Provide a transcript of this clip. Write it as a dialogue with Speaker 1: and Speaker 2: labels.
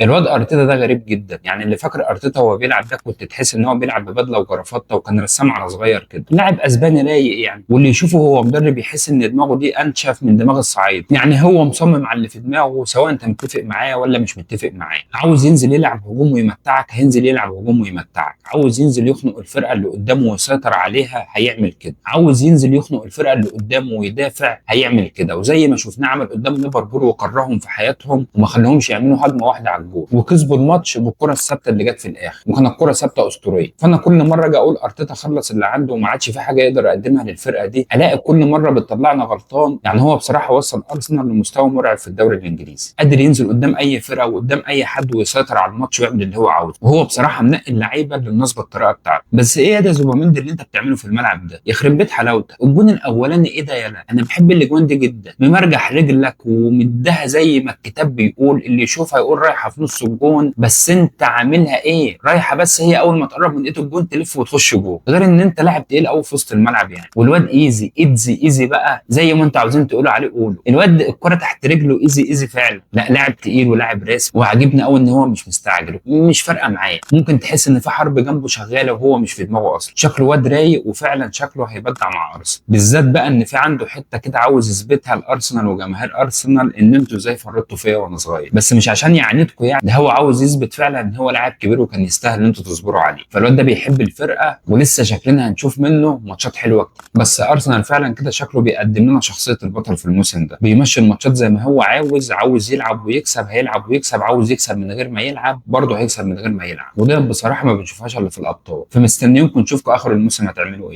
Speaker 1: الواد ارتيتا ده غريب جدا، يعني اللي فاكر ارتيتا وهو بيلعب ده كنت تحس ان هو بيلعب ببدله وجرافطه وكان رسام على صغير كده، لاعب اسباني رايق يعني، واللي يشوفه هو مدرب يحس ان دماغه دي انشف من دماغ الصعيد. يعني هو مصمم على اللي في دماغه سواء انت متفق معاه ولا مش متفق معاه. عاوز ينزل يلعب هجوم ويمتعك هينزل يلعب هجوم ويمتعك، عاوز ينزل يخنق الفرقة اللي قدامه ويسيطر عليها هيعمل كده، عاوز ينزل يخنق الفرقة اللي قدامه ويدافع هيعمل كده. وزي ما شفناه عمل قدام ليفربول وكرههم في حياتهم وما خلاهمش يعملوا هجمة واحدة على الجول، وكسبوا الماتش بالكرة الثابتة اللي جت في الاخر، وكانت الكره ثابتة اسطورية. فانا كل مرة اجي اقول ارتيتا خلص اللي عنده وما عادش في حاجة يقدر يقدمها للفرقة دي، الاقي كل مرة بتطلعنا غلطان. يعني هو بصراحة وصل ارسنال لمستوى مرعب في الدوري الانجليزي، قادر ينزل قدام اي فرقه وقدام اي حد ويسيطر على الماتش ويعمل اللي هو عاوزه، وهو بصراحة منقي اللعيبة اللي مناسبة الطريقة بتاعته. بس ايه ده زوباميندي اللي انت بتعمله في الملعب ده؟ يخرب بيت حلاوتك. الجون الاولاني ايه ده يالا؟ انا بحب الاجوان دي جدا، ممرجح رجلك ومدها زي ما الكتاب بيقول، اللي يشوفها يقول رايحة في نص الجون، بس انت عاملها ايه؟ رايحة بس هي اول ما تقرب من ايد الجون تلف وتخش جوه، غير ان انت لاعب تقيل قوي في وسط الملعب يعني. والواد ايزي ايدزي ايزي بقى زي ما انتوا عاوزين تقولوا عليه قولوا، الواد الكره تحت رجله easy easy فعلا. لا لاعب تقيل ولاعب راسي، وعاجبني قوي ان هو مش مستعجل، مش فارقه معاه، ممكن تحس ان في حرب جنبه شغالة وهو مش في دماغه اصلا. شكله واد رايق وفعلا شكله هيبدع مع ارسنال، بالذات بقى ان في عنده حتة كده عاوز يثبتها لارسنال وجماهير ارسنال ان انتوا ازاي فرطتوا فيا وانا صغير، بس مش عشان يعاندكم يعني، ده هو عاوز يثبت فعلا ان هو لاعب كبير وكان يستاهل ان انتوا تصبروا عليه. فالواد ده بيحب الفرقة ولسه شكلنا هنشوف منه ماتشات حلوة كتير. بس ارسنال فعلا كده شكله بيقدم لنا شخصية البطل في الموسم ده، بيمشي الماتشات زي ما هو عاوز، عاوز يلعب ويكسب هيلعب ويكسب، عاوز يكسب من غير ما يلعب برضه هيكسب من غير ما يلعب، وده بصراحة ما بنشوفهاش الا في الابطال. فمستنيينكم نشوفكم اخر الموسم هتعملوا ايه.